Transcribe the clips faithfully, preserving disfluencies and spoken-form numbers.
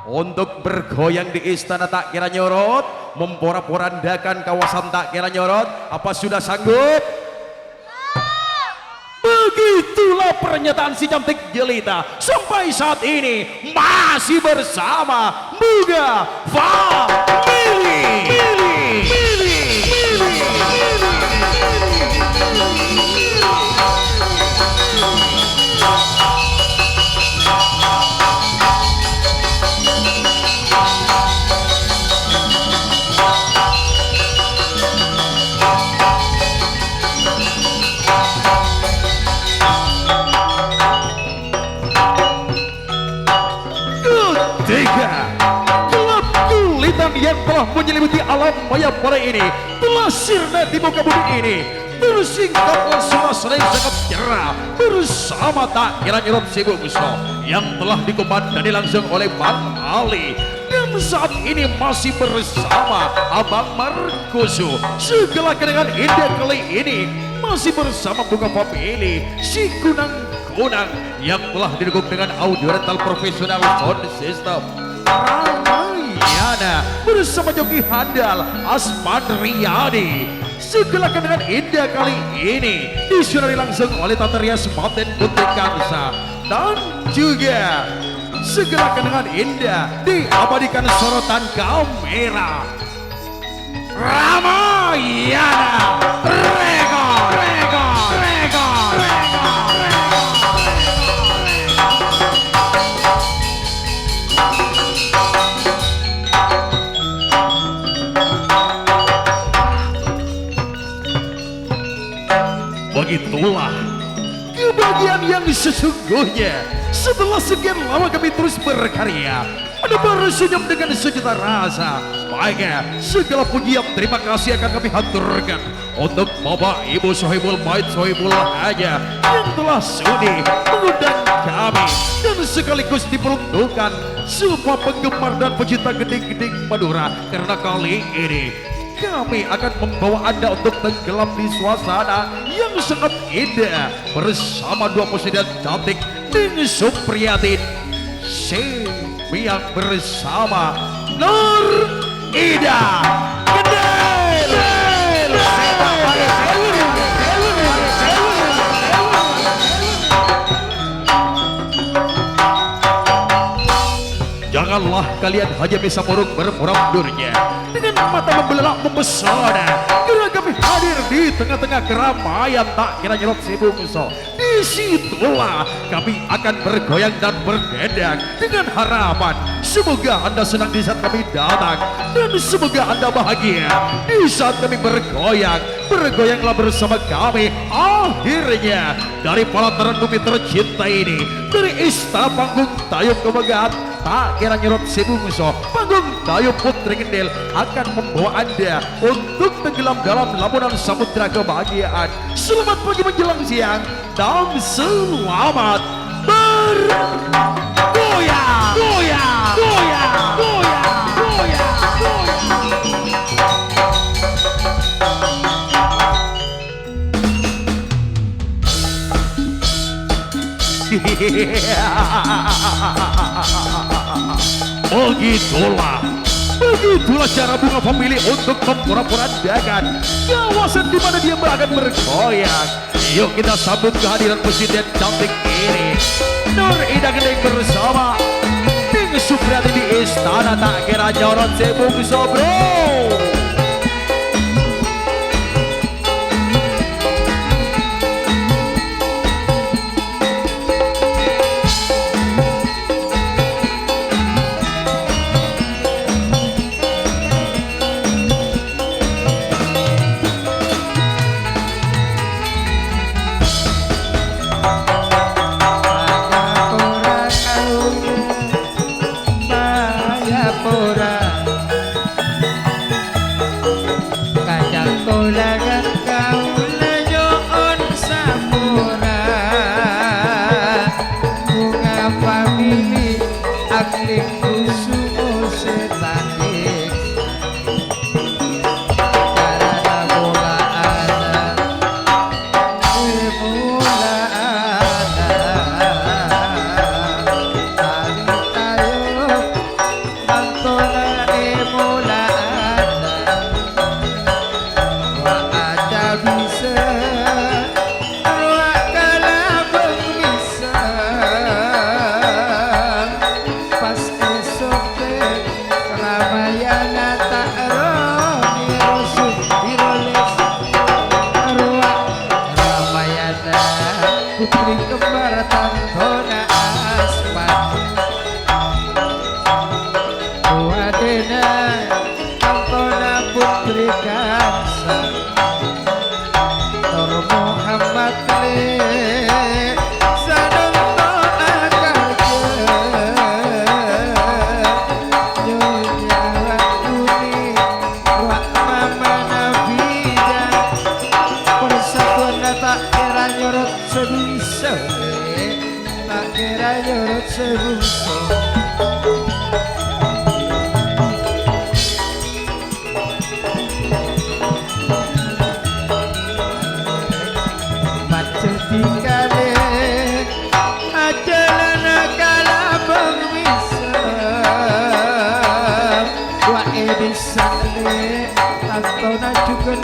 Untuk bergoyang di istana tak kira nyorot, mempora-porandakan kawasan tak kira nyorot. Apa sudah sanggup? Begitulah pernyataan si cantik jelita. Sampai saat ini masih bersama Bunga Family. Ketiga, gelap gulita yang telah menyelimuti alam maya pare ini telah sirna di muka bumi ini. Tersingkap suasana yang sangat cerah bersama tak kira nyorot si bungsu yang telah dikomandani langsung oleh Bang Ali. Dan saat ini masih bersama Abang Markusu. Segala kenangan indah kali ini masih bersama Bunga Family, si kunang-kunang yang telah didukung dengan audio rental profesional sound system Ramayana bersama joki handal Asman Riyadi. Segala kenangan indah kali ini disunari langsung oleh Tata Rias Maten Putri Kansa dan juga segala kenangan indah diabadikan sorotan kamera Ramayana Record, Record, Record, Record. Begitulah kebahagiaan yang sesungguhnya. Setelah sekian lama kami terus berkarya, menebar senyum dengan sejuta rasa, maka segala puji yang terima kasih akan kami haturkan untuk Bapak Ibu Sohibul Bait Sohibul Hajat yang telah sudi mengundang kami dan sekaligus diperuntukkan semua penggemar dan pecinta gending-gending Madura, karena kali ini kami akan membawa Anda untuk tenggelam di suasana yang sangat indah bersama dua presiden cantik, Ning Supriyatin, si biang bersama Nur Ida Kendel. Janganlah kalian hanya bisa murung berpura-puranya dengan mata membelalak mempesona. Karena kami hadir di tengah-tengah keramaian tak kira nyelot si bungsu. Di situlah kami akan bergoyang dan berdendang dengan harapan semoga Anda senang di saat kami datang dan semoga Anda bahagia di saat kami bergoyang. Bergoyanglah bersama kami. Akhirnya dari pelataran bumi tercinta ini, dari istana panggung Tayub Kemegahan, tak kira nyerot si bungsu, panggung Tayub Putri Kendil akan membawa Anda untuk tenggelam dalam lamunan samudra kebahagiaan. Selamat pagi menjelang siang, dan selamat bergoyang. Goyang, goyang, goyang, goyang, goyang. Begitulah, begitulah cara Bunga Family untuk mempura-porandakan kawasan di mana dia akan bergoyang. Yuk kita sambut kehadiran presiden cantik ini, Nur Ida Gending bersama Ning Supriyati di istana tak kira nyorot si bungsu, bro. Maya pora, kacang kolangan kaula nyo'on samora. Bunga Family, akling kusumo setangis. Carana bola ana, eh, bola ana. Tali tayo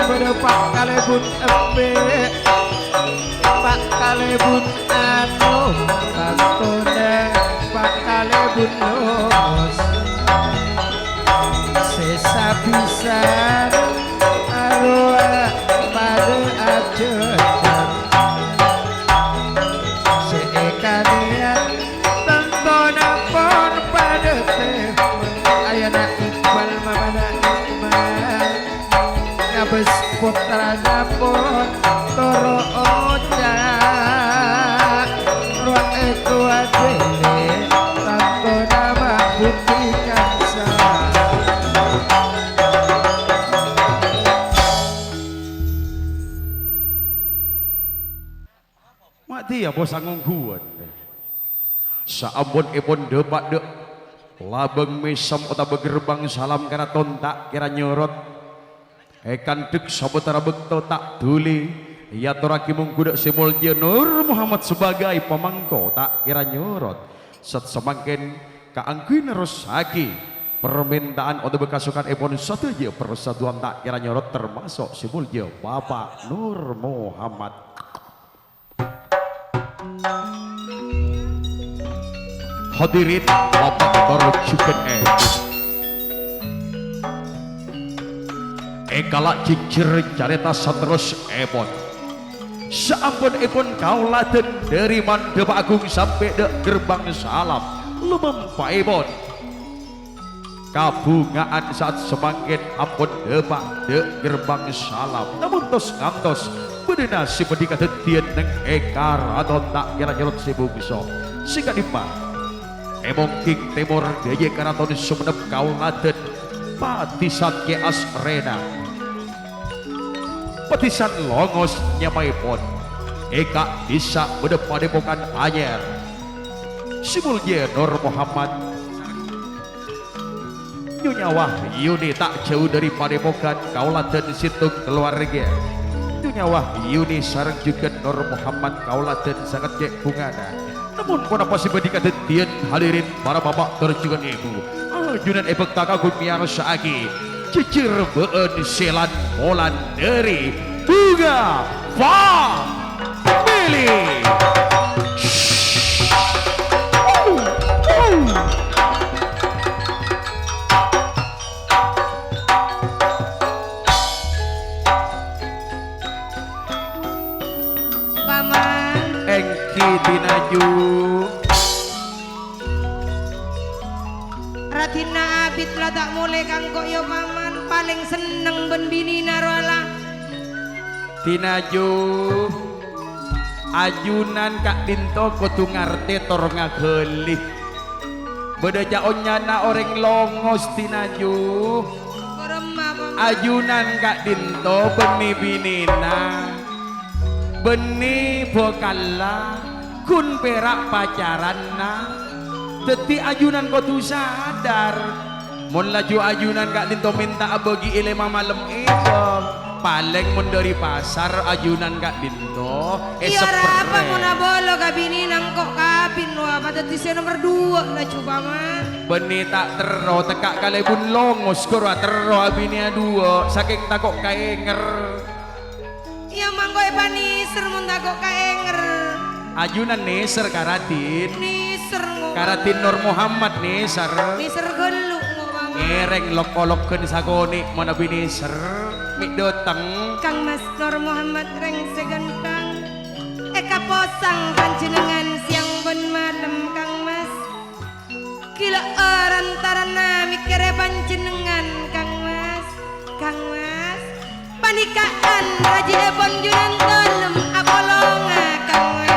Bâdâ pa' kalèbun embi', pa' kalèbun anu, tantona pa' kalèbun lowos. Sè sabisana arowa padâ ajhâjhâr. Sè èkanèyan tantona pon padâ tèmor. Ayana Iqbal mamana Iqbal. Ngabâs pottrana pon toro' oca', rowa ètowa dhuli, tantona mabudi kansa. Ma' dhiyâ posang ongghuwân. Saampon èpon dâpa' dâ' labâng mèsem otabâ gerbang salam karaton ta' kèra nyorot. Èkandhek sabâtara bâkto ta' dhuli, èyatorraghi mongghu dâ' sè moljâ Nur Muhammad sabâgâi pamangko ta' kèra nyorot. Sèt samangkèn kaangghuy nerrossaghi parmènta'an otabâ kasokanèpon sadhâjâ parsaduwân ta' kèra nyorot, tamaso' sè moljâ Bapa' Nur Muhammad. Hadirin, Bapak Tor jughân è. Èkala' jhejjher carèta saterrossèpon. Saampon èpon kaulâdhân dâri Mandhâpa Agung sampè' dâ' Gerbang Salam, lumampaèpon. Kabhunga'an sa'at samangkèn ampon dâpa' dâ' Gerbang Salam. Namong tos-ngantos bâdâna sè bhâdhi kadhâddhiyân neng è karaton ta' kèra nyorot sè bungso. Sè ka'dimma, è mongking tèmor dâjâ karaton Sumenep kaulâdhân Padhisan Kè Asrena. Padhisan Longos nyamaèpon. È ka'dissa' bâdâ Padèpokan Anyar. Sè Moljâ Nur Muhammad. Nyonya Wahyuni ta' jhâu dâri Padèpokan, kaulâdhân sèttong kalowarga. Nyonya Wahyuni sareng jhughân Nur Muhammad kaulâdhân sanget cè' bhungana. Namong ponapa sè bhâdhi kadhâddhiyân, hadirin para bapa' tor jhughân èbhu? Ajunan èbhâkta kaangghuy mèyarsa'aghi jhejjher bâ'ân sè lan-molan dâri Bhunga Family. Paman. Èngghi, Dinaju. Radhinna abit la ta' molè ka engko', yâ, Paman. Palèng senneng bân binèna rowa la. Dinaju, ajunan ka'dinto kodhu ngartè tor ngaghâli. Bâdâ ca'-onya'na orèng Longos, Dinaju. Koremma, Paman. Ajunan ka'dinto bânnè binèna, bânnè bhâkalla, ghun pèra' pacaranna. Dhâddhi ajunan kodhu sadar. Mon laju ajunan ka'dinto mènta'a bâghi è lèma malem èbâng, palèng mon dâri pasar ajunan ka'dinto Iyâ, èseppèrè. Rapa mon abâlâ ka binèna engko' kabin, wah, padâddhi sè nomer duwâ' laju, Paman. Bânnè ta' terro tekka' kalèbun Longos, ghuru aterro abinèa duwâ', sakèng tako' kaènger. Iyâ, mangkè èpanèser mon tako' kaènger. Ajunan nèser ka Radin. Nèser, ngo. Ka Radin Nur Muhammad nèser. Nèser ghâllu, ngo, Paman. Ngèrèng lok-ologhân sakonè' mon abinè nèser. Mè' dâteng. Kang Mas Nur Muhammad rèng sè ghântheng. Èkaposang panjhennengngan sèyang bân malem, Kang Mas. Ghilâ rantarana mèkkèrè panjhennengngan, Kang Mas. Kang Mas. Panèka'an rajâèpon Junan Dolem apolonga, Kang Mas.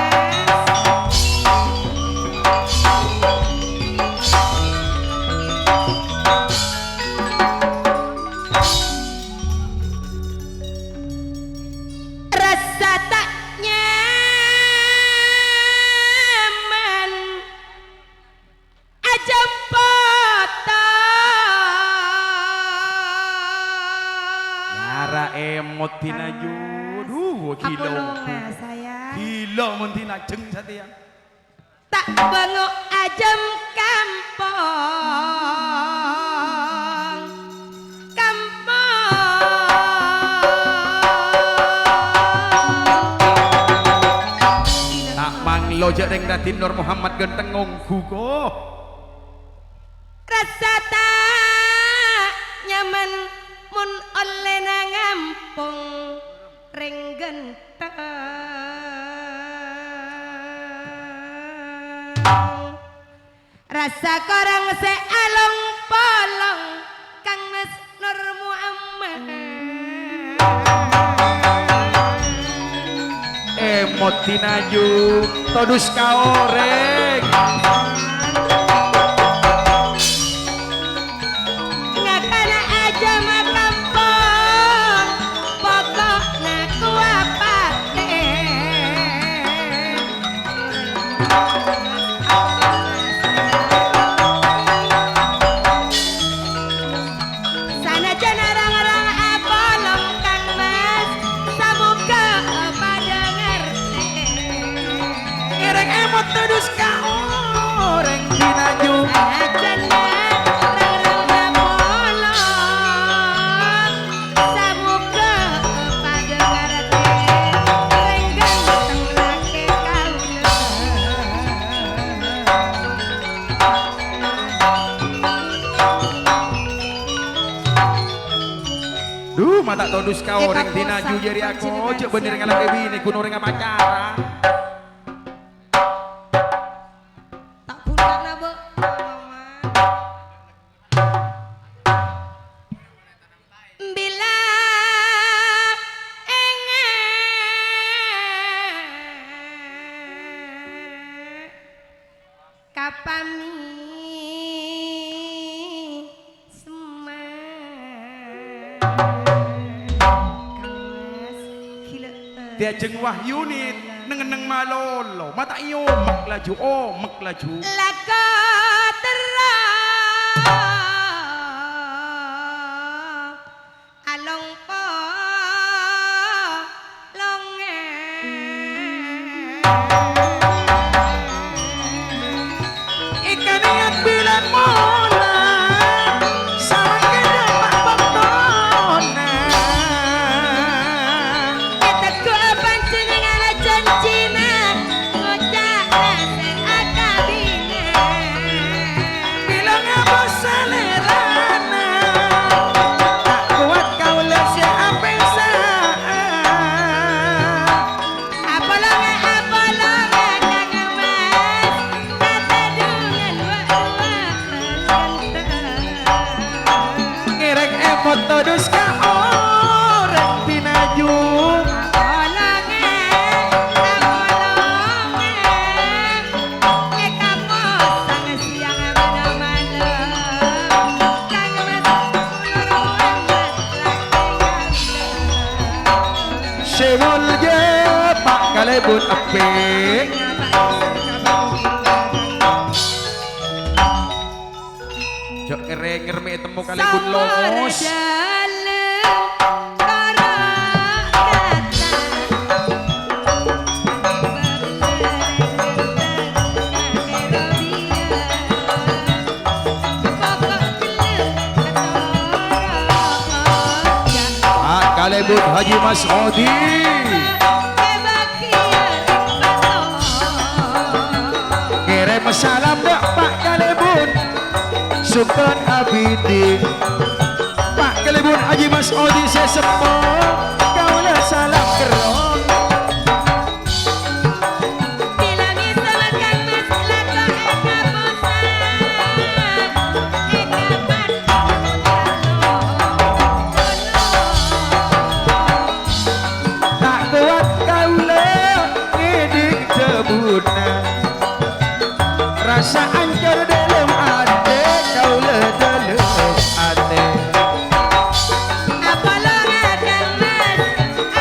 Rassa ta' nyaman. Ajempot. Nyara èmot dinaju. Duh, ghilâ. Apolonga, sayang. Ghilâ mon dinajeng satèya. Ta' bângo ajâm kampong. Kampong. Oja' rèng Raden Nur Muhammad ghânteng ngongghu, ko. Rassa ta' nyaman mon ollèna ngampong rèng ghânteng. Rassa korang sè along-polong, Kang Mas Nur Muhammad. Èmot dinaju, todus ka orèng. Ngakana aja makampong, pokokna kowa patè. Sanajjân rang-rang apolong, Kang Mas, samoga padâ ngartè. Ngèrèng èmot todus ka orèng dinaju. Sanajjân rang-rang apolong, samoga padâ ngartè. Rèng ghânteng lakè kaulâ. Dhu, ma' ta' todus ka orèng dinaju jârèya, ko, jhâ' bânnè rèng alakè binè ghun orèng apacaran. Ta' bhunten, Bu. Bilâ èngè' ka pami semma. Kang Mas, ghilâ. Diajeng wahyune neng-enneng malolo, ma' ta' èomek laju, omek laju. Lako terro along polongan. Èkanèyat bilân mola, samangkèn dâpa' bâktona. Ètegghu'a panjhennengngan janjina, ngoca'na sè akabina. Bilâ ngapa salèrana, ta' kowat kaulâ sè apèsa'a. Apolonga, apolonga, Kang Mas, katadhungan wa'-duwa'an ghânteng. Ngèrèng èmot todus ka orèng dinaju. Apolonga, apolonga, è kaposang sèyang bân malem. Kang Mas, Nur Muhammad, lakè kaulâ. Sè molja Pa' Kalèbun Eppè'. Jhâ' ngèrèng ngèrmè'è temmo Kalèbun Longos. Pa' Kalèbun Haji Mas Odi. Ngèrèm salam dâ' Pa' Kalèbun Sultan Abidin. Pa' Kalèbun Haji Mas Odi sè seppo, kaulâ salam kerrong. Bilâ ngèsem Kang Mas, lako è kaposang, è kaposang. Ta' kowat kaulâ ngèdhing dhâbuna. Rassa ancor dâlem atè, kaulâ dâlem atè. Apolonga Kang Mas,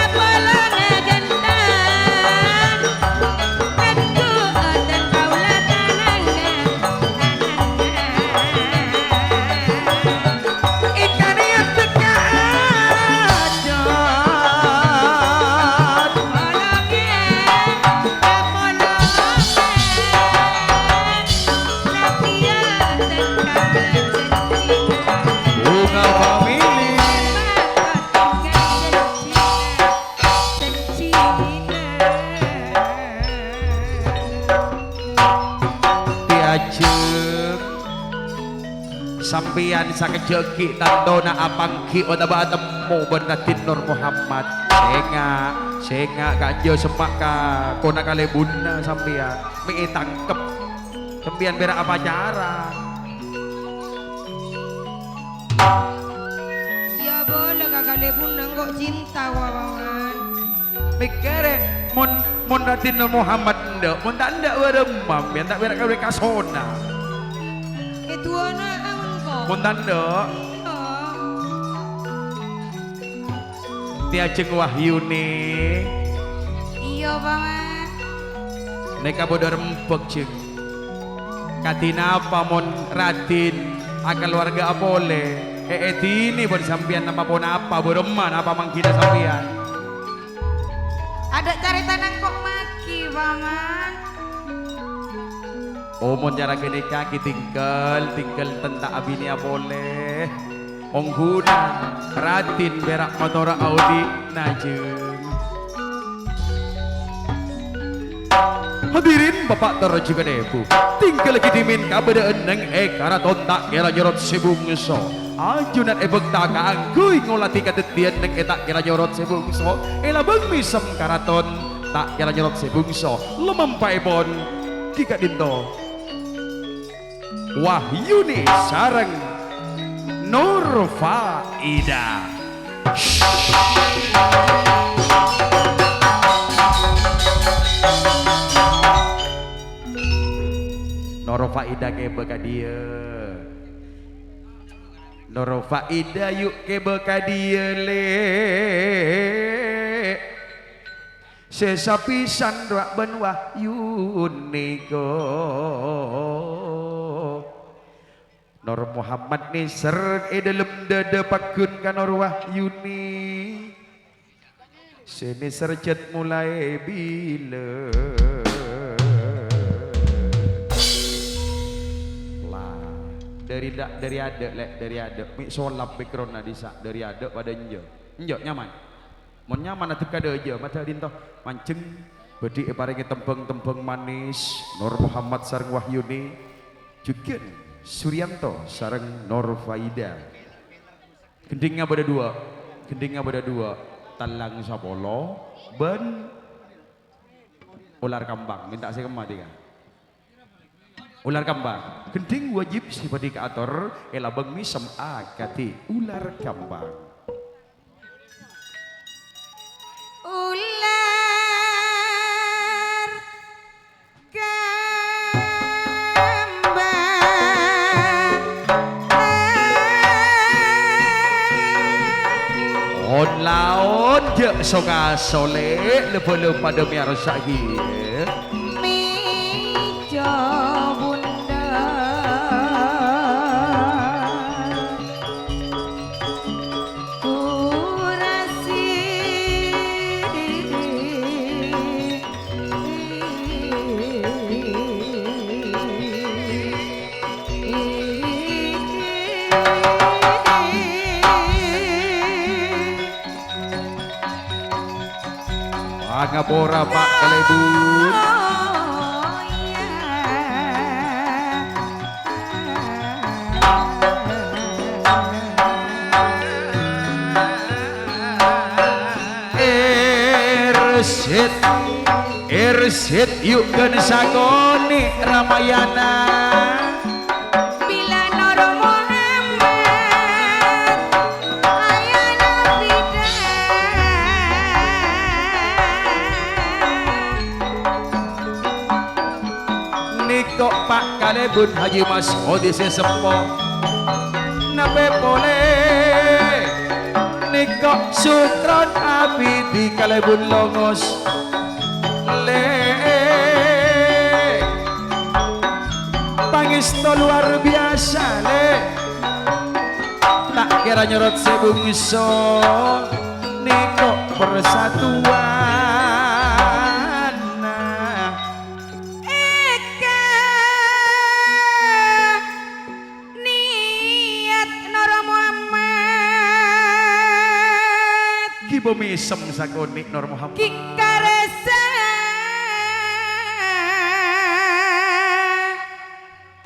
apolonga ghânteng. Tegghu odan kaulâ tanangnga, tanangnga. Èkanèyat tekka ajât. Polonga, apolonga. Bunga Family. Sampèyan sakejjhâ' ghi' tantona apangghi otabâ atemmo bân Raden Nur Muhammad. Sènga', sènga' kanja semma' ka kona kalèbunna sampèyan. Mè' ètangkep. Sampèyan pèra' apacaran. Iyâ, bâlâ ka kalèbunna engko' cinta, wa, Paman. Mèkkèrè, mon, mon Raden Muhammad endâ', mon ta' endâ' bârâmma, sampèyan ta' pèra' kawè kasona. Èdu'ana engko'. Mon ta' endâ'. Iyâ. Tè ajheng Wahyuni. Iyâ, Paman. Nèka bâdâ rembhâk, Jeng. Kadhi napa mon Raden akalowarga apolè? Èèdinè bân sampèyan napa ponapa, bârâmma napa mangghina sampèyan? Adâ' carètana engko' maghi, Paman. Oh, mon cara ghânèka ghi tèngghâl, tèngghâl tenta' abinèa polè. Ongghuna Raden pèra' matora aodi'na, Jeng. Hadirin, Bapa' tor jhughân Èbhu, tèngghâllaghi dhimèn kabâdâ'ân neng è karaton ta' kèra nyorot sè bungso. Ajunan èbhâkta kaangghuy ngolatè kadhâddhiyân neng è ta' kèra nyorot sè bungso. Èlabâng mèsem karaton ta' kèra nyorot sè bungso. Lomampa'èpon ghi ka'dinto. Wahyuni sareng Nur Faida. Nur Faida kèbâ ka dhiyâ. Nur Faida yu' kèbâ ka dhiyâ, Lè'. Sè sapisan rowa bân Wahyuni, ko. Nur Muhammad nèser è dhâlem dhâdhâ paggun ka Nur Wahyuni. Sè nèser jhât molaè bilâ. La, dhâri dâ', dhâri adâ', Lè', dhâri adâ'. Mè' solap bèkronna dhisa', dhâri adâ' padâ enjâ'. Enjâ', nyaman. Mon nyaman adhep ka dhâjâ, madhâ dinto. Manjeng bhâdhi èparèngè tembhâng-tembhâng manis, Nur Muhammad sareng Wahyuni, jhughân Suryanto sareng Nur Faida. Ghendhingnga bâdâ duwâ', ghendhingnga bâdâ duwâ', Tallang Sapolo bân Ular Kambang. Mènta sè kemma, dhika. Ular kambang. Ghendhing wâjib sè bhâdhi kaator èlabâng mèsem akadhi ular kambang. Ular kambang. On-laon jhâ' so-ngaso, Lè', lè-bâlâ padâ mèyarsa, ghi. Mèja bundâ kurasi. Pangapora, Pa' Kalèbun. Ersit, ersit, yu' ghân sakonè' Ramayana. Bilâ Nur Muhammad ayana bidhâ. Nèko' Pa' Kalèbun Haji Mas Odi sè seppo. Napè polè nèko' sutron abidi Kalèbun Longos. Lè', pangèsto lowar biyasa, Lè'. Ta' kèra nyorot sè bungso, nèko' persatuwanna. Èka niyat Nur Muhammad. Ghi' bâ mèsem sakonè' Nur Muhammad. Ghi' karasa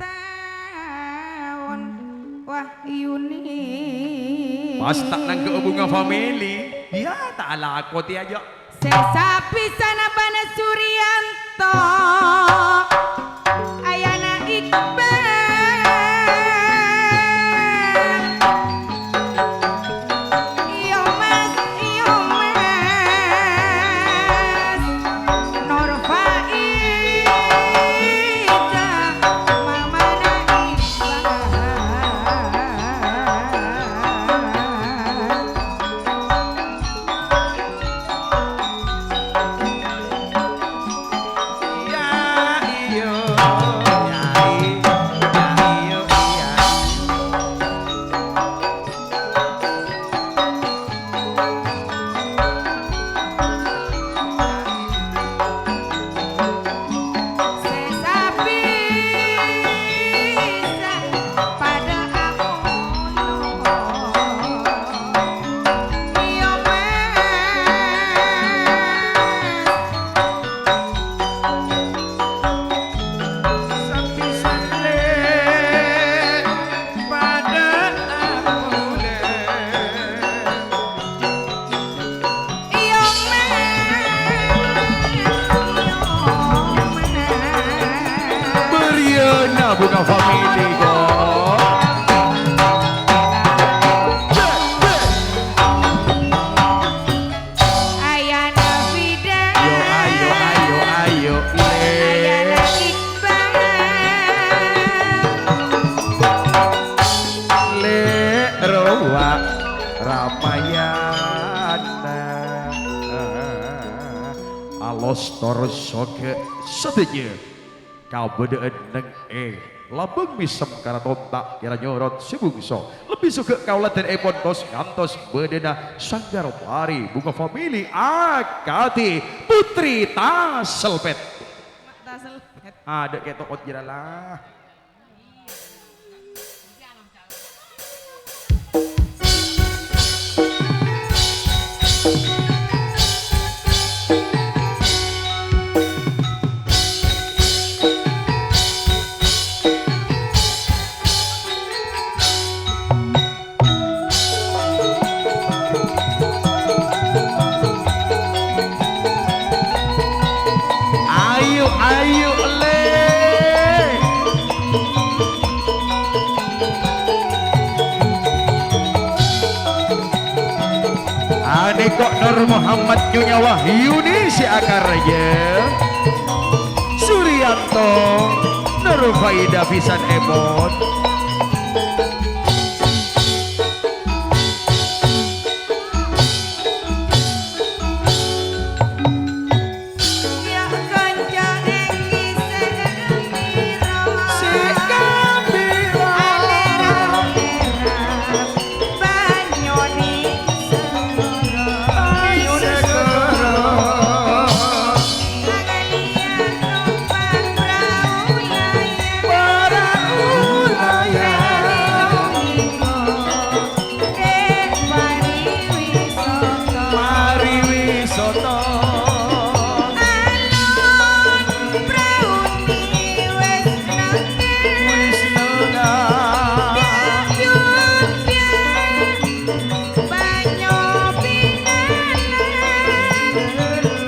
taon. Yuni. Pas ta' nangghâ'â Bhunga Family, iyâ ta' alako tèya, jâ'. Sè sapisana bân Suryanto, ayana Iqbal. Iyo, Mas, iyo, Mas. Nur Faida, mamana Iqbal. Sapisana padâ amolè. Iyo, Mas. Iyo, Mas. Bâriyâna Bhunga Family, kok. Cek, cek. Ayana Fida. Yo, ayo, ayo, ayo, Le. Ayana Iqbal. Le Rowa Ramayana. Alos tor soge sadhâjâ. Kabâdâ'ân neng è Lambung Mèsem Karaton ta' kèra nyorot sè bungso. Lebbi soghâ kaulâ dhârèpon tos ngantos bâdâna sanggar pari Bhunga Family akadhi Putri Taselpet. Taselpet. Adâ' kèto' ot jârâ la. Ayo, ayo, Le. Ane kok Nur Muhammad Nyonya Wahyuni sè akarya. Suryanto, Nur Faida pisan èpon. Pariwisata. Alon prauni wis nangkèn. Wis nangkèn. Dangdut band, banyu pinangan.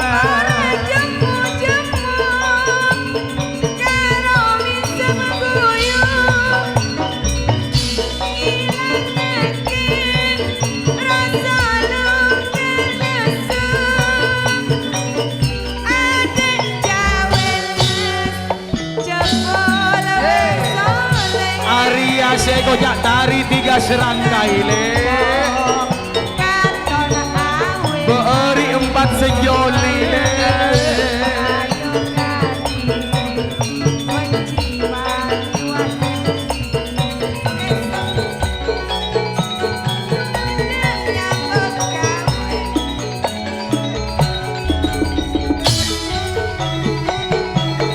Ora jemmo-jemmo karo mèsem guyu. Arèya sè èkoca' tari tiga serangkai, Le. Bâ'âri empat sejoli, Le.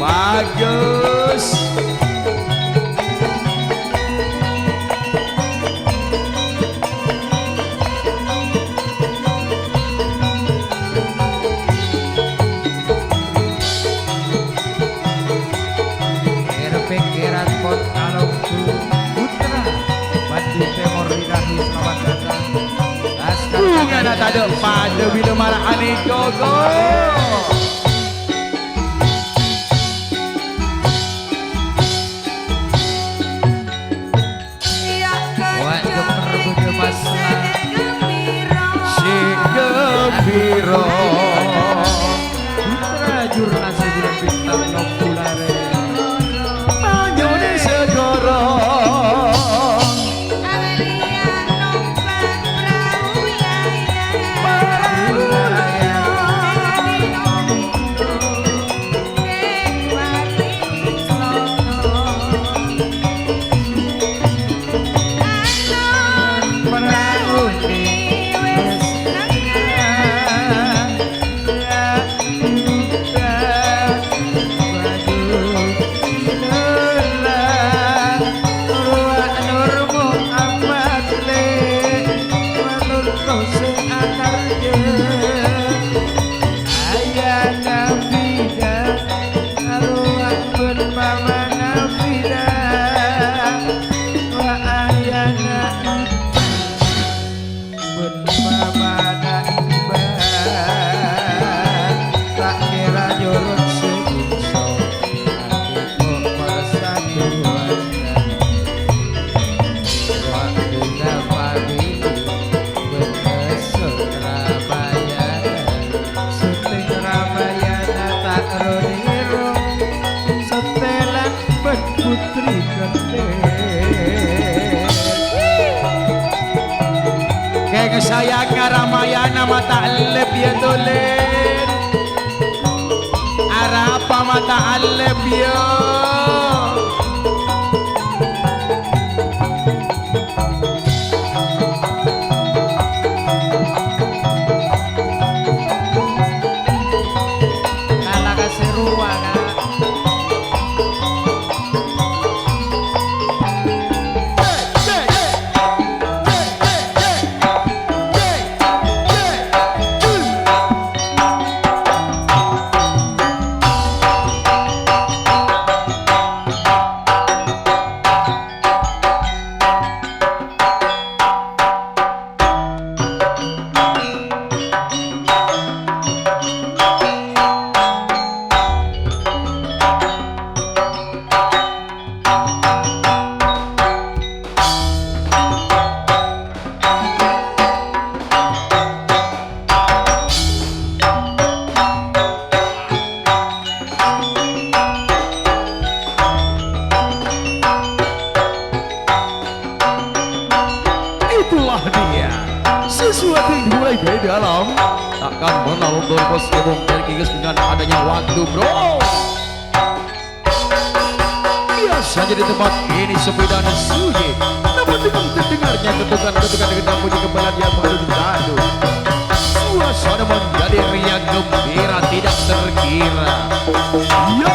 Bagus. Bhungana tadâ' padâ bilâ mara anèka, Ko. Wa' gemer budhe pasla. Sè ghembira. Putra jurnase bulan bintang nobulare. Manyone segoro. Ayana Fida, arowa bân mamana Fida. Wa ayana Iban bân mamana Iban. Ta' kèra jurut sè bungso, ati kok parsaduwân. Wa buna pabili. Bekas Ramayana, syuting Ramayana ta' ro-nèro, setelan bân Putri Genteng. Keng sayangnga Ramayana mata ellep ya, Tulen. Arapa mata ellep ya? Kala ka sè rowa, Ka'. Itulah dia, sesuatu yang dimulai dari dalam. Takkan pernah luntur, bos, kebongkar kikis dengan adanya waktu, bro. Biasanya di tempat ini sepi dan sunyi, namun dengan terdengarnya ketukan-ketukan dengan bunyi gamelan yang merdu-radu, suasana menjadi riang gembira tidak terkira. Yo!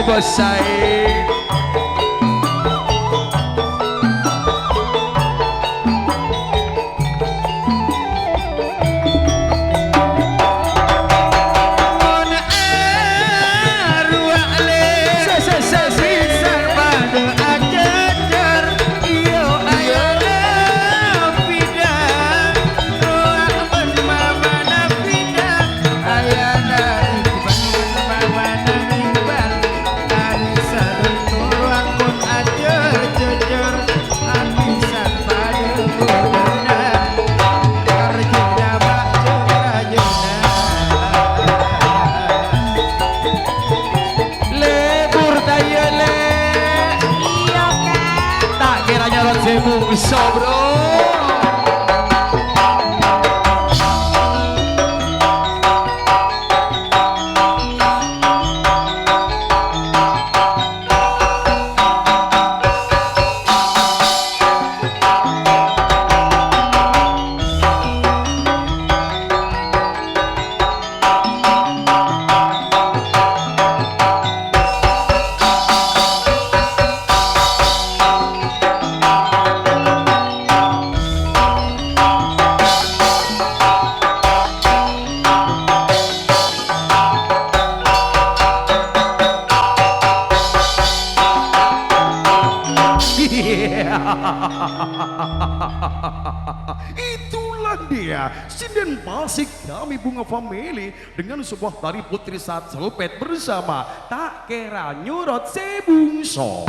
Bos saè. Mon arowa lè. Se, se, se, se. Bhisan padâ ajhâjhâr. Iyâ, iyâ. Ayana bidhâ. Rowa bân mamana bidhâ. Ayana iban bân mamana iban. Arisan rowa mon ajhâjhâr. Abisan padâ budhâna, karjhâna bâjâ rajâna. Lebur tayâ, Lè'. Iyâ, Kak. Ta' kèra nyorot sè bungso, Bro. Itulah dia, sinden pasik kami Bunga Family dengan sebuah tari putri saat selpet bersama Tak Kèra Nyorot Sè Bungso.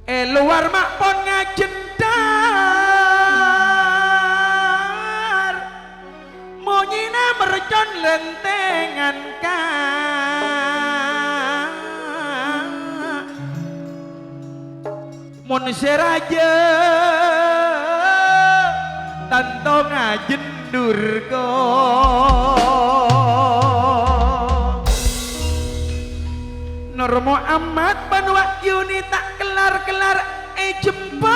È lowar ma' pon ngajhendhâr, monyèna mercon lèntèngan, Kak. Mon sè rajâ tanto ngajhendhur, ko. Nur Muhammad bân Wahyuni ta' kellar-kellar èjembhâr.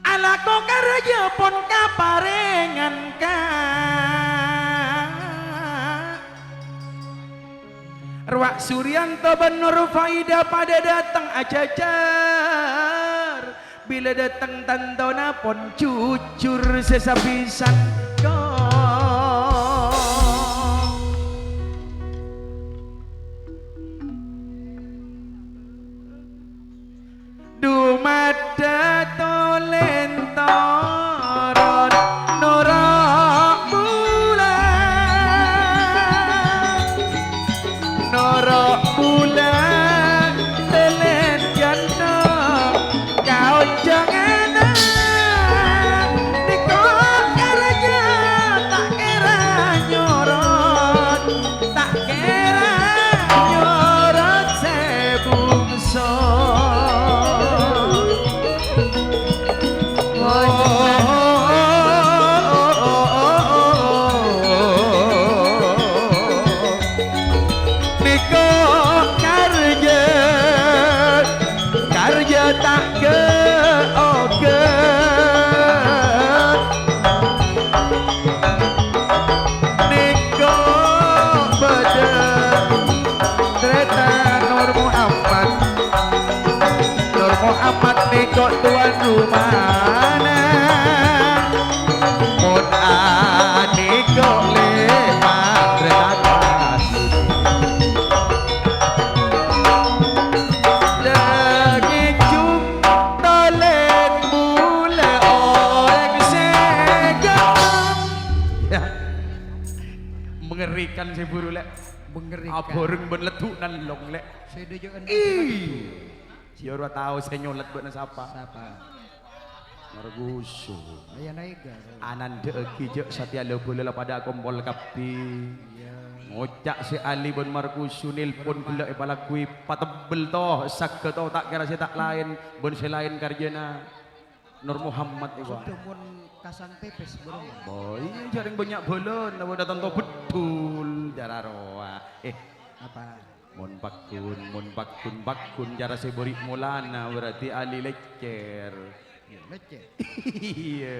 Alako karajâ pon kaparèngan, Kak. Rowa Suryanto bân Nur Faida padâ dâteng ajhâjhâr. Bilâ dâteng tantona pon jhujhur sè sapisan, ko. Dumadâ tolèn toron noro' bulâ, noro' bulâ tolèn jhânto kaonjhânganna. Nèko karajâ ta' kèra nyorot. Ta' kèra nyorot sè bungso. Nèko karjâ, karjâ ta' ghâ-oghâ. Nèko bâdâ tarètan Nur Muhammad. Nur Muhammad nèko tuan rumana. Mon anèko lèma' tarètan. Dâggi' jhung tolèn bulâ orèng sè ghâmpang. Ya. Mengerikan sè buru, Lè'. Mengerikan. Abhâreng bân leddhu'na long, Lè'. Sè dâjâ'ân. Ih. Jiyâ ora tao sè nyolèt bâ'na sapa. Sapa? Markusu. Ayo naik, Gar. Anandhâ'aghi jhâ' satèya la-bhâlâ la padâ akompol kabbhi. Iya. Ngoca' sè Ali bân Markusu nelpon ghellâ' èpalagghuwi patebbel to, sagghâ to, ta' kèra sè ta' laèn, bân sè laèn karjâna Nur Muhammad, iwa. Sudah mon kasang pepes, bro. Oh, iyâ, jhâreng bânnya' bhâlâna, padâ tanto beddhul, jhâ' rowa. Eh. Apa? Mon paggun, mon paggun, paggun cara sè bâri' molana berarti ahli lècèr. Iyâ, lècèr. Iyâ.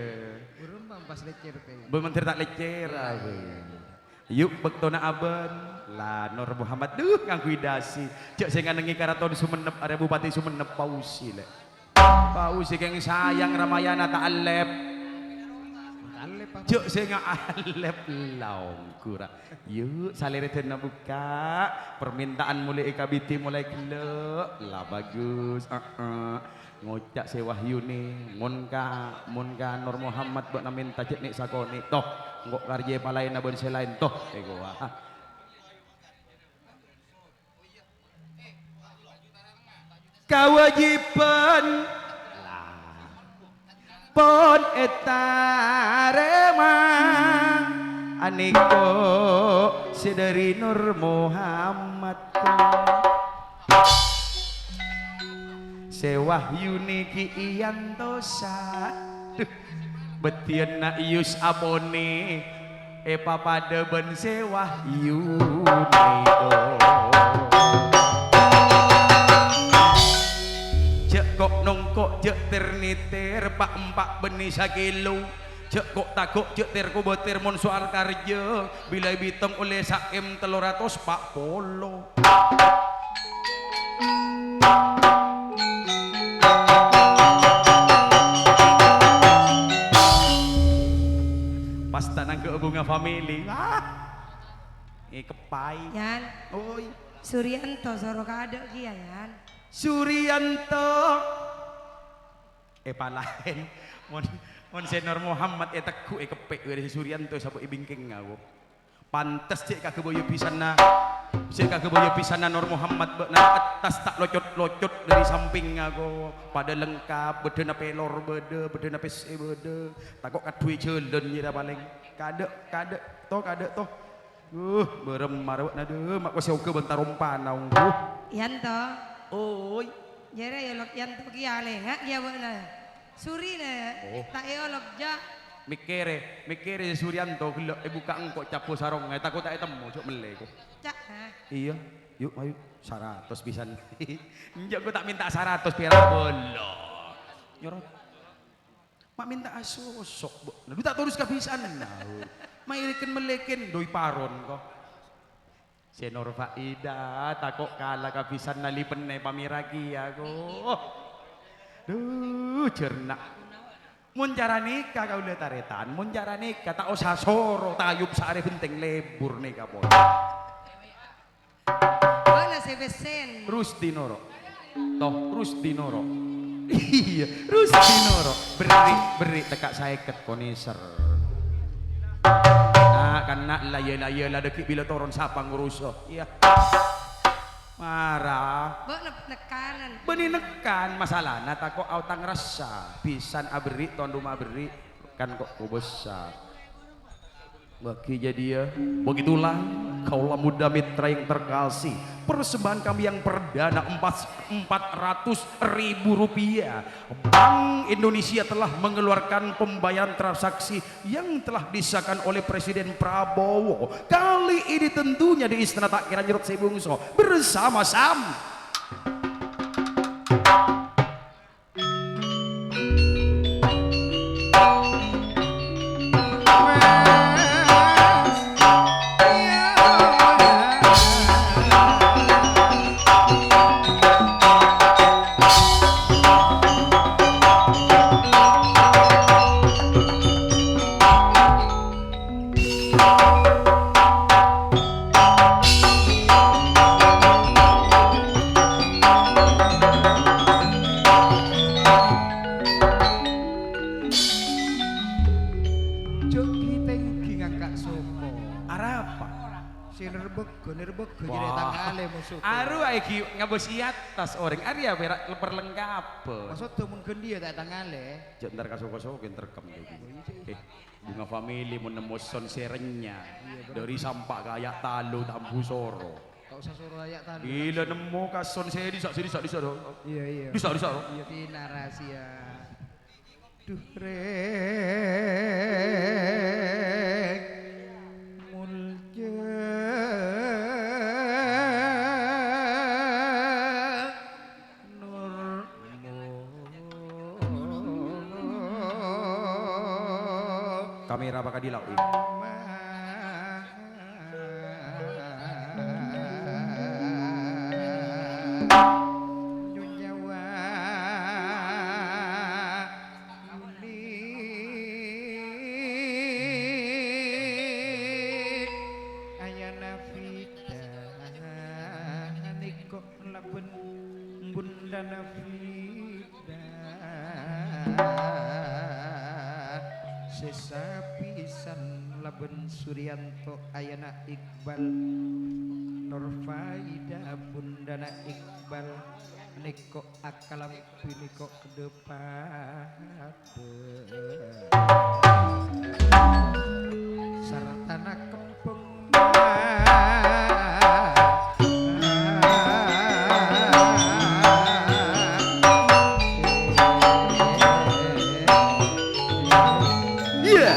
Burung bang pas lècèr, Tè. Bân mentèr ta' lècèr, Iyâ, abâ. iyâ. Yu', bâktona abân. La, Nur Muhammad, duh, ngangghuy dasi. Jhâ' sè nganengngè Karaton Songennep, arè Bupati Songennep, Fauzi, lè'. Fauzi kèng sayang Ramayana ta' allèp. Allèp apa? Jhâ' sè ngallèp la ongghu ra. Yu', salèrèdânna bukka'. Permintaan molaè èkabidi molaè ghellâ'. La bagus. Heeh. Ngoca' sè wahyuné, mon ka, mon ka Nur Muhammad bâ'na mènta jhâ' nè' sakonè'. Toh, engko' karjâ èpalaèna bân sè laèn. Toh, èkowa. Kawâjibhân pon ètarèma anèko sè dhâri Nur Muhammad. Sè wahyuné ghi' èyantosa. Duh. Bâddhiyânna Yus aponè èpapadâ bân sè wahyuné, oh. Jhâ' ko'-nongko', jhâ' tèr-nètèr, pa'-empa' bânnè sakèlo. Jhâ' ko'-tako', jhâ' tèr-kobâtèr, mon soal karjâ, bilâ èbitong ollè sa'èm tello ratos pa' polo. Pas ta' nangghâ' bhunga family. Ah. Èkeppay. Yan. Oi. Suryanto soro kaadâ' kèya, Yan. Suryanto. Èpalaèn. Mon, mon sè Nur Muhammad ètegghu' èkeppè' bârâ' sè Suryanto sabâ' è bingkèngnga, wo. Pantes cè' kaghâbâyâ bhisanna, cè' kaghâbâyâ bhisanna Nur Muhammad bâ'na attas ta' locot-locot dhâri sampingnga ko. Padâ lengkap, bâdâna pèlor bâdâ, bâdâna pèssè bâdâ. Tako' kaddhuwi jhâlân jârèya palèng. Kaadâ', kaadâ', to, kaadâ', to. Uh, bârâmma ra bâ'na, dhu, ma' kosè oghâ bân tarompana, ongghu. Yanto. Oi. Jârèya olok Yanto kèya alènga kèya bâ'na. Surina, Oh. ta' èolok, jhâ'. Mèkkèrè, mèkkèrè Suryanto ghellâ' èbukka' engko' cabbhu sarongnga, tako' ta' ètemmo, jhâ' mellè, ko. Ca', ha? Iyâ, yu', mayu, saratos pisan. Enjâ' ko ta' mènta saratos pèra' bâlâ. Nyoro. Ma' mènta asoso', Bu. Dhu ta' torus kabisana. Ma' èrèken mellèken, doi paron, ko. Sè Nur Faida, tako' kala kabisanna lipennè pamèra kèya, ko. Dhu, jhârna. Mon cara nèka kaulâ tarètan, mon cara nèka ta' osa soro tayub saarè bhenteng lebur nèka pon. Bâ'na sè pèssèn. Rusdi noro'. Toh, Rusdi noro'. Iyâ, Rusdi noro'. Berri', berri' tekka' saèket koneser. Na', kanna' la, iyâ, la, iyâ, la, dhâggi' bilâ toron sapa ngorusa? Iyâ. Mara. Bâ'na nekkanan. Bânnè nekkan, masalana tako' aotang rassa. Bhisan aberri', tondhu maberri', kan ko' kobâsa. Bagi jadiya, begitulah kaula muda mitra yang terkasih, persembahan kami yang perdana empat, empat ratus ribu rupiah. Bank Indonesia telah mengeluarkan pembayaran transaksi yang telah disahkan oleh Presiden Prabowo. Kali ini tentunya di Istana Takèra Nyerot Sè Bungso bersama-sama. Jhâ' ghi-tèngghi ngangka' soko. Arapa? Sè nerbhâghâ, nerbhâghâ jârèya Wah. Tangghâlè, moso. Arowa ghi ngabâs è attas orèng. Arèya pèra' perlengkapan. Maksodda mon ghândhiyâ ta' tangghâlè? Jhâ' entar ka soko-soko entar kem lagi. Eh, Bunga Family mon nemmo son sè rènyah. Iyâ, bener. Dhâri Sampa' ka Aya' Talo ta' ambu soro. Ta' osa soro Aya' Talo. Bilâ nemmo ka son sè dissa', sè dissa', dissa', do. Iyâ, iyâ. Dissa', dissa', do. Iyâ, tina rahasia. Dhu rèng mulja. Mèra pakadhi lao'è. Nyonya Wahyu Ayana Fida nèko labân bundhâna Fida. Sè sapisan labân Suryanto ayana Iqbal, Nurfaida bundhâna Iqbal, nèko akalambi nèko dâpa-, Sartana kembhâng. Iyâ,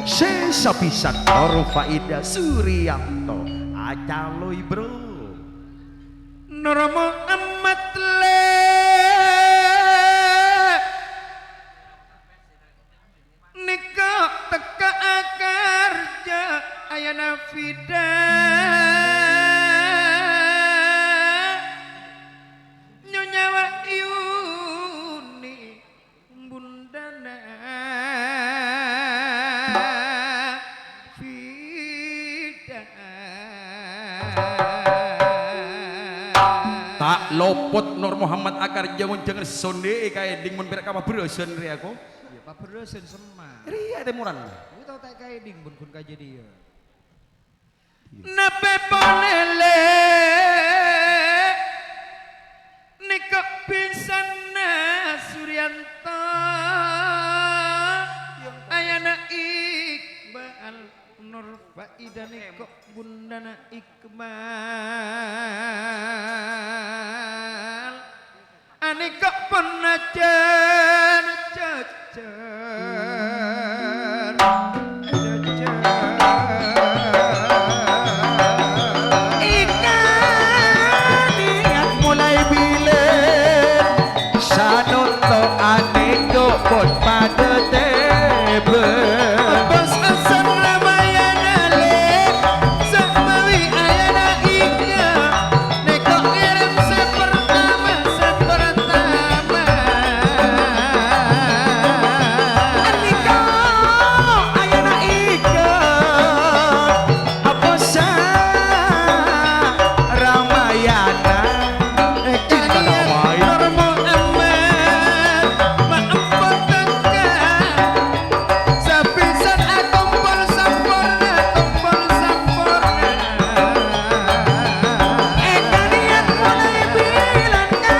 sè sapisan Nurfaida Suryanto acaloy, Bro. Nur Muhammad lè. Nèko tekka akarja ayana Fida. Nyonya Wahyuni bundhâna Fida. Ta' lopot Nur Muhammad akarja ngonjhângan sondhi'i kaèdhing mon pèra' ka pabherrâsân rèya, ko. Iyâ, pabherrâsân semma. Rèya tèmoran. Wi tao ta' kaèdhing bân ghun kajhâdhiyân. Napè polè, Lè'? Nèko bhisanna Suryanto. Ayana Iqbal, Nurfaida nèko bundhâna Iqbal. Anèka pon ajân jhâjhâr, jhâjhâr. Èka niyat molaè bilâ, sanonto anèka pon padâ tèbâ. Bos asal Ramayana, Lè', samawi ayana iyâ. Nèko ngèrèm sè pertama, sè pertama. Nèko ayana iyâ, apa sa Ramayana? Eh, kita Ramayana. Nur Muhammad, ma' empo' tengka. Sapisan akompol samporna, kompol samporna. Èka niyat molaè bilâna.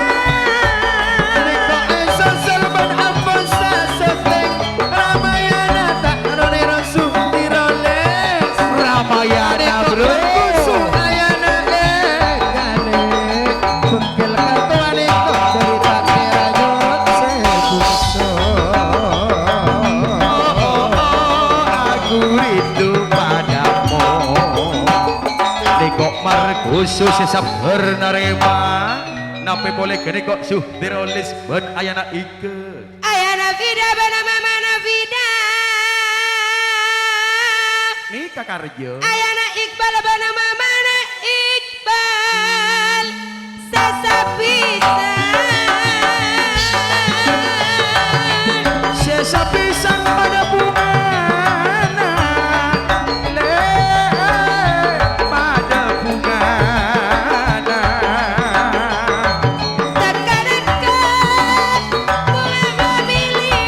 Nèko èsosol bân ampossa sèttèng. Ramayana ta' ro-nèro sundhi rolès. Ramayana, bro. Nèko bân kusum ayana èkalè. Bengkel katowa nèko dhâri ta' kèra nyorot sè bungso. Aku rindu padamu. Nèko markusu sè sabbhâr narèma. Napè polè ghânèko Suhdi Rolis bân ayana Ika. Ayana Fida bân mamana Fida. Nèka karja. Ayana Iqbal bân mamana Iqbal. Sè sapisan. Sè sapisan padâ bhungana. Lè', padâ bhungana. Tèkka-tèkka bhunga mabili,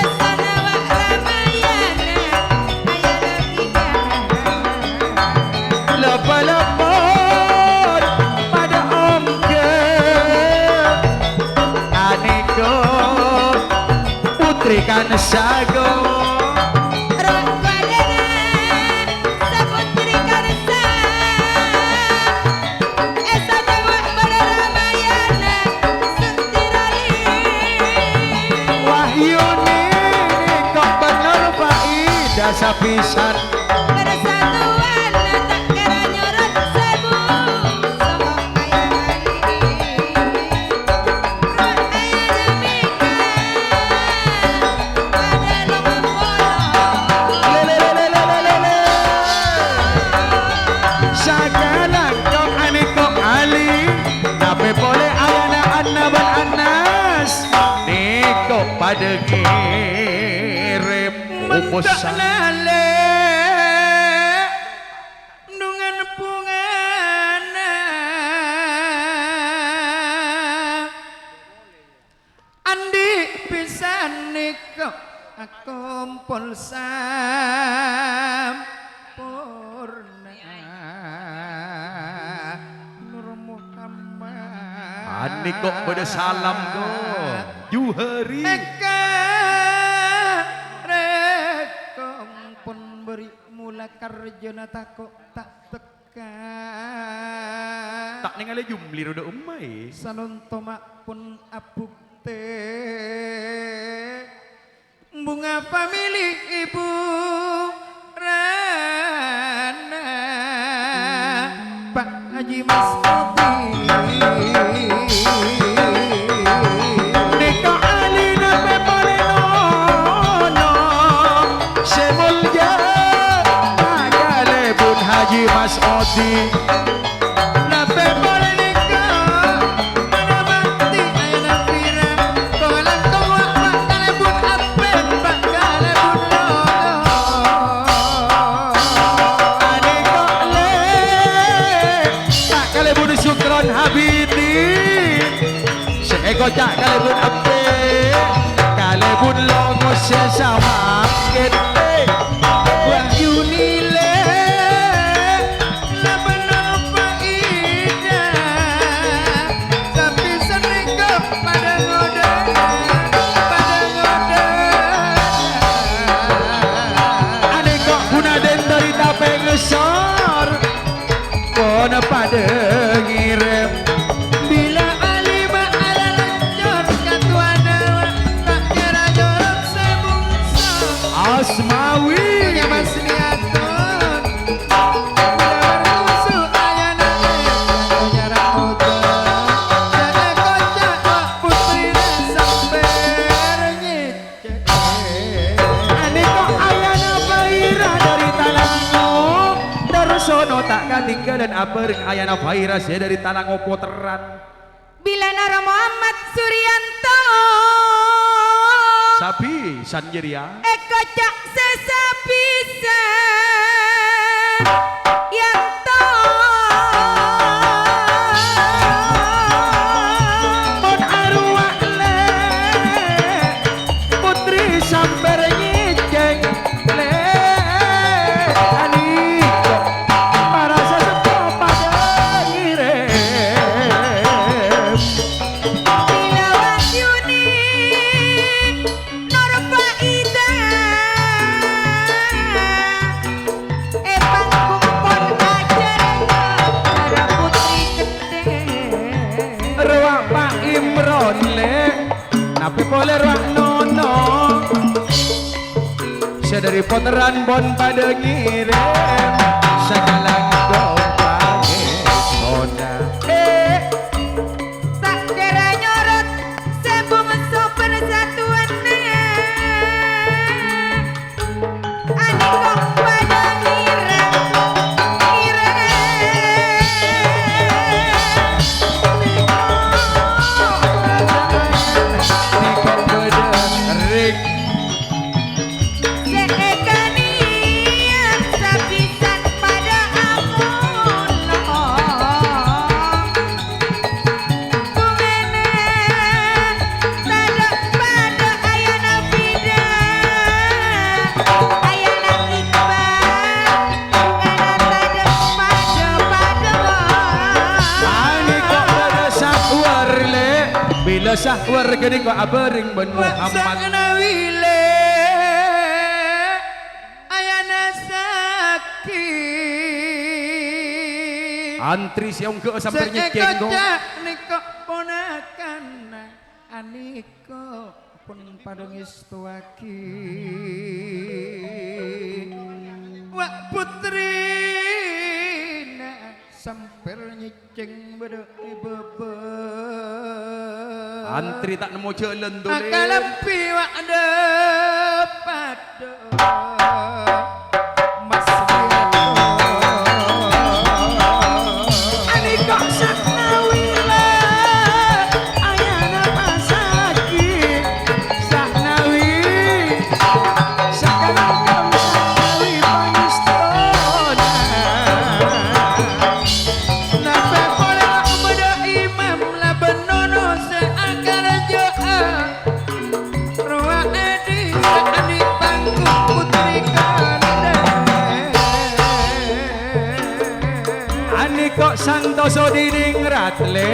èssana wa' Ramayana, ayana Ika. Lèp-lèppon padâ ongghâ, anèka putri kan sago. Rangkadana saputri karsa. Èsadhâwâ bârâ Ramayana sentira li. Wahyuni nèka bân Nurfaida sapisan. Persatuan ta' kèra nyorot sè bungso ayana li. Roh ayana Mika, padâ longa Dâggi' rep Menta' uposan. Nalè' nungan bungana. Andi' pisan nèko akompol samporna. Nur Muhammad. Anèko bâdâ salam, do. Juhari. Eka rèkong pon bâri' mola karjâna tako' ta' tekka. Ta' nèngalè jumli roda umma, è. Sanonto ma' pon abhuktè. Bunga famili Ibu Rana, Pak Haji Mas Odi. Nèka alina pepolè nono sè molja, Pak Kalèbun Haji Mas Odi. Napè polè nèka? Padâ mati ayana pira? Kong-langkong wa' bâ' kalèbun apèn, bâ' kalèbun lolo. Anèko lè, ta' kalèbun Sukron Habiti. Sè èkoca' kalèbun apèn, kalèbun longo sè samangkèn. Wahyuni lè. La bân Faida, sampè' sanèka padâ ngodâ, padâ ngodâ. Anèko ghunadèn dâri tapè ngesor, pon padâ ngèrèm. Bilâ alima ala rancor katowana, ta' kèra jorok sè bungso. Asmawi. Punya Mas Niaton. Anèko ayana Faira dâri Talango, Darsono ta' katinggalan abhâreng ayana Faira sè dâri Talango Potteran. Bilâna Ra Muhammad Suryanto. Sabisan jârèya. Èkoca' sè sabisan. Yanto. Mon arowa lè, putri sampèr nyècèng. Lèani, para saseppo padâ ngèrèm. Bilâ wahyuni Nur Faida, è panggung pon ajhâr para putri gendheng. Rowa Pak Imron, lè. Napè polè rowa Nono. Sè dâri Potteran pon padâ ngèrèm sakalangkong pangèstona. Eh. Ta' kèra nyorot sè bungso persatuanna. Anèko padâ ngèrèm, ngèrèm. Nèko bâdâ rèng. Sè èkanè'an sapisan padâ amolong. Bungana tadâ' padâ ayana bidhâ, ayana iqbal. Bungana tadâ' padâ-padâ. Anèko bâdâ sahwar, lè. Bilâ sahwar ghânèka abhâreng bân Muhammad. Ayana Saki. Antri sè ongghâ sampèr nyècèng, kok. Sè èkoca' nèko ponakana Aniko pon padâ ngèstowaghi. Wa' putrina sampèr nyècèng bâdâ è bâbâ. Antri ta' nemmo jhâlân, Tole. Akalèmbi wa' dâpa'. Mas Wiyato. Aniko sakna wila, ayana masagi. Sakna Napè polè la' bâdâ imam labân nono sè akarajâ'â. Rowa è dissa' andi' panggung putri kandhâ. Anèko santoso dhinèng ratlè,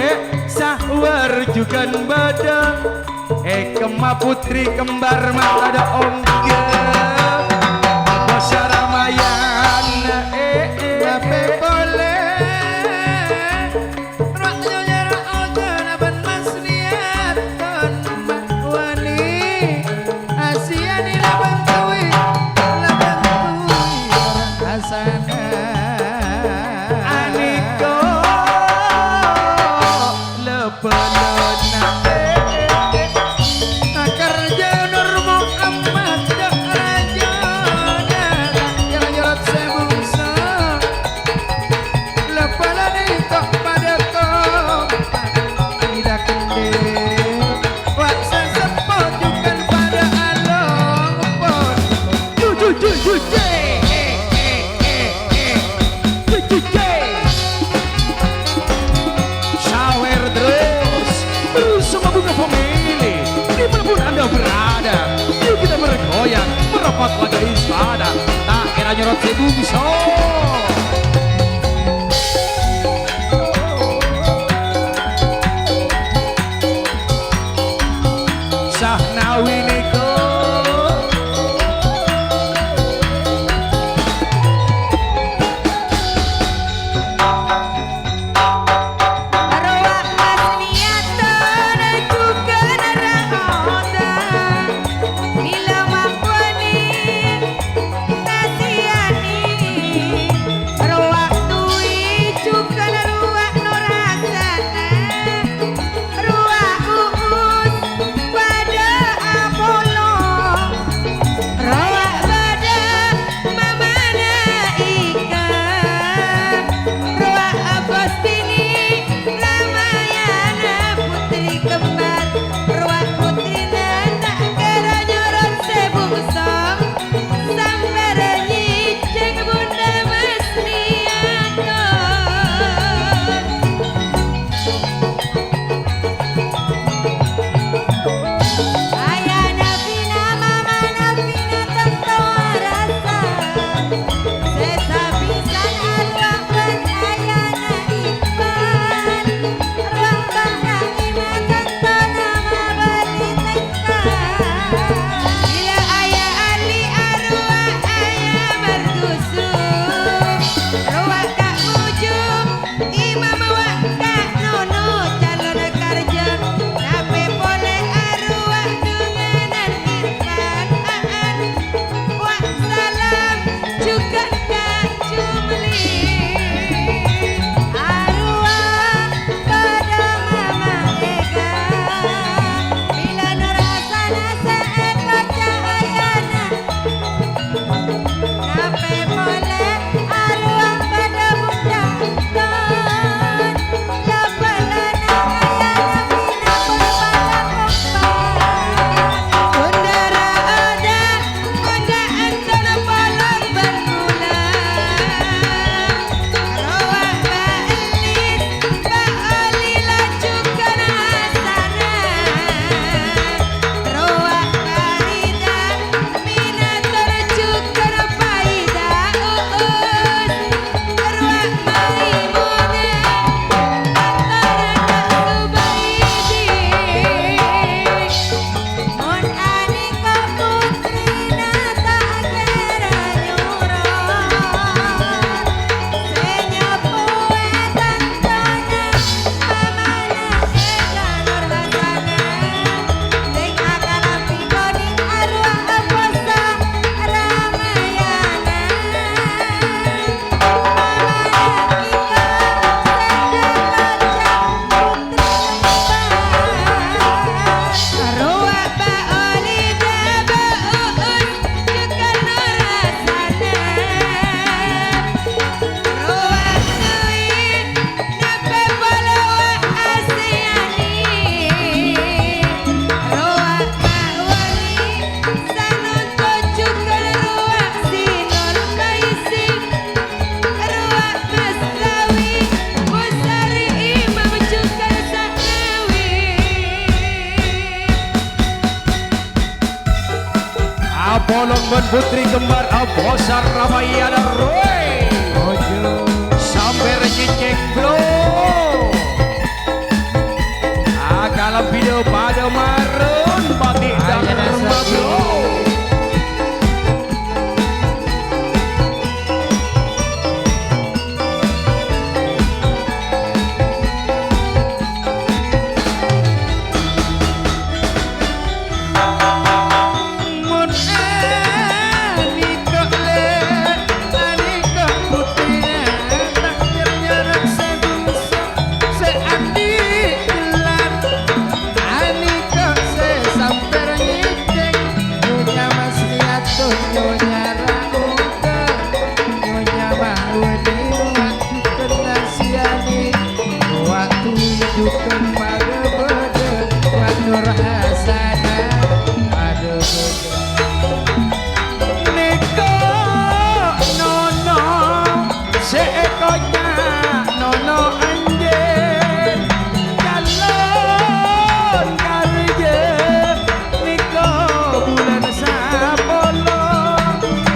sahwar jhughân bâdâ. È kemma putri kembar matada ongghâ. Bâsa ramayan, eh, eh, eh. Napè polè. Ra' nyonya ra' oja labân mas niat ton ma' wani. Asiyani labân tuwi, labân tuwi ra' asana. Anèko lebelona. Akerja Nur Muhammad, dâ' rajâna, kèra jorot sè bungso. Lepalane kok padâ kompak, ila kendhe. Wa' saseppo jhughân padâ alompot. Ju, ju, ju, ju, je. Je, je, je. Sawer terus bersama Bunga Family. Di mana pun Anda berada, yuk kita bergoyang, merapat laga ispada. Tak kira nyorot si bungso. Sahnawi niko. Rowa mas niatan jhughân ra-onda. Mila mangkoni kasiyani. Polong bân putri kembar, Abosar Ramayana, Roy. Ojo. Sampèr cècèng, Bro. Akala bidhâ padâ marun, Pati Ayo, Dharma, Bro. Mon anika le, anika putrina, takdir nyarang sè bungsu, sè andi' gelar. Anika sè sampèr nyècèng, Nyonya Mastiato, Nyonya Ramuda, Nyonya Mahwani, Wak Juken Asiani, Wak Dwi Juken padâ bâdâ, Wak Nur Hasanah padâ bâdâ. Nèka nono sè èkoca' nono anjing, calon karja nèka bulân sapolo,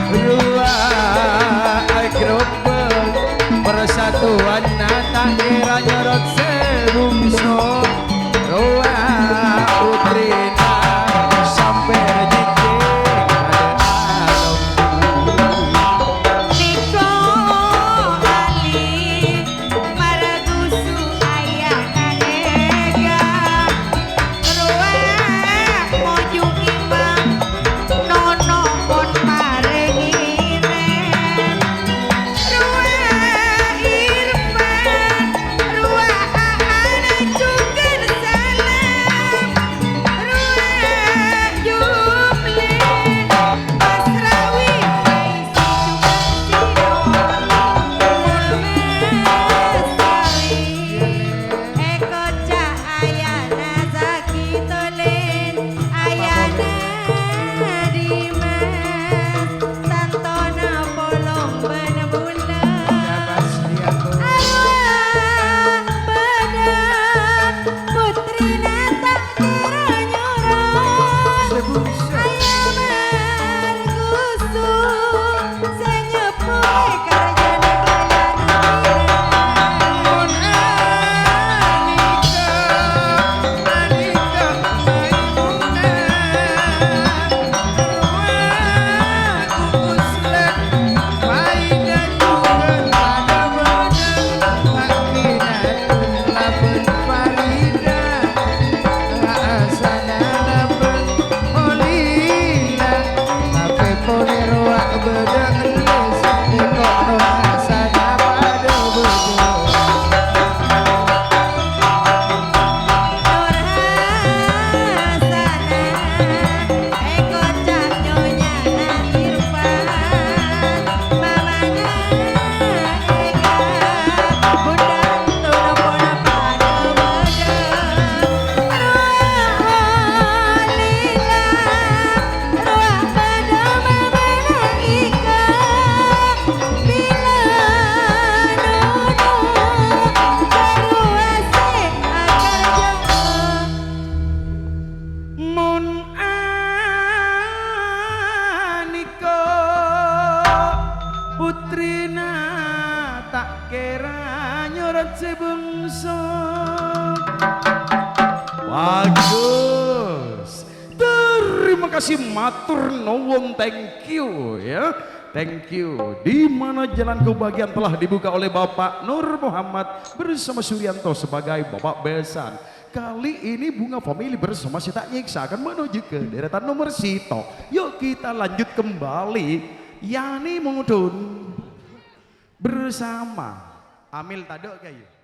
rowa agrobâk persatuanna ta' kèra nyorot sè bungsu. Rowa putrina sampèr jhijhing padâ alom. Nèko ali maragusu ayana nega. Rowa moju imam nono pon marèngè rèn. Rowa Irfan, rowa Aan Juken Salam, rowa Jumlin, Asrawi, Aisi Juken Sino, Mama Sawi, èkoca' ayana Zaki Tolin, ayana Dimas. Santona polong bân bulân. Arwah bâdâ putrina ta' kèra nyorot. Ayah Margusu sè nyeppowè karjana kalayan. Mon anika, anika Maimunah. Nur Hasanah, èkoca' nyonyana Irfan, mamana Eka, bundhâ tona pola padâ bâdâ. Rowa lila, rowa padâ mamana Eka, bilâ nono, rowa sè akarja. Mon anika putrina ta' kèra nyorot sè bungsu. Bagus. Terima kasih, matur nuwun, thank you, ya. Thank you. Di mana jalan kebahagiaan telah dibuka oleh Bapak Nur Muhammad bersama Suryanto sebagai Bapak Besan. Kali ini Bunga Family bersama sè ta' nyèksa akan menuju ke deretan nomor sèttong. Yuk kita lanjut kembali. Yani Mudun bersama Amil Tado, Kayu.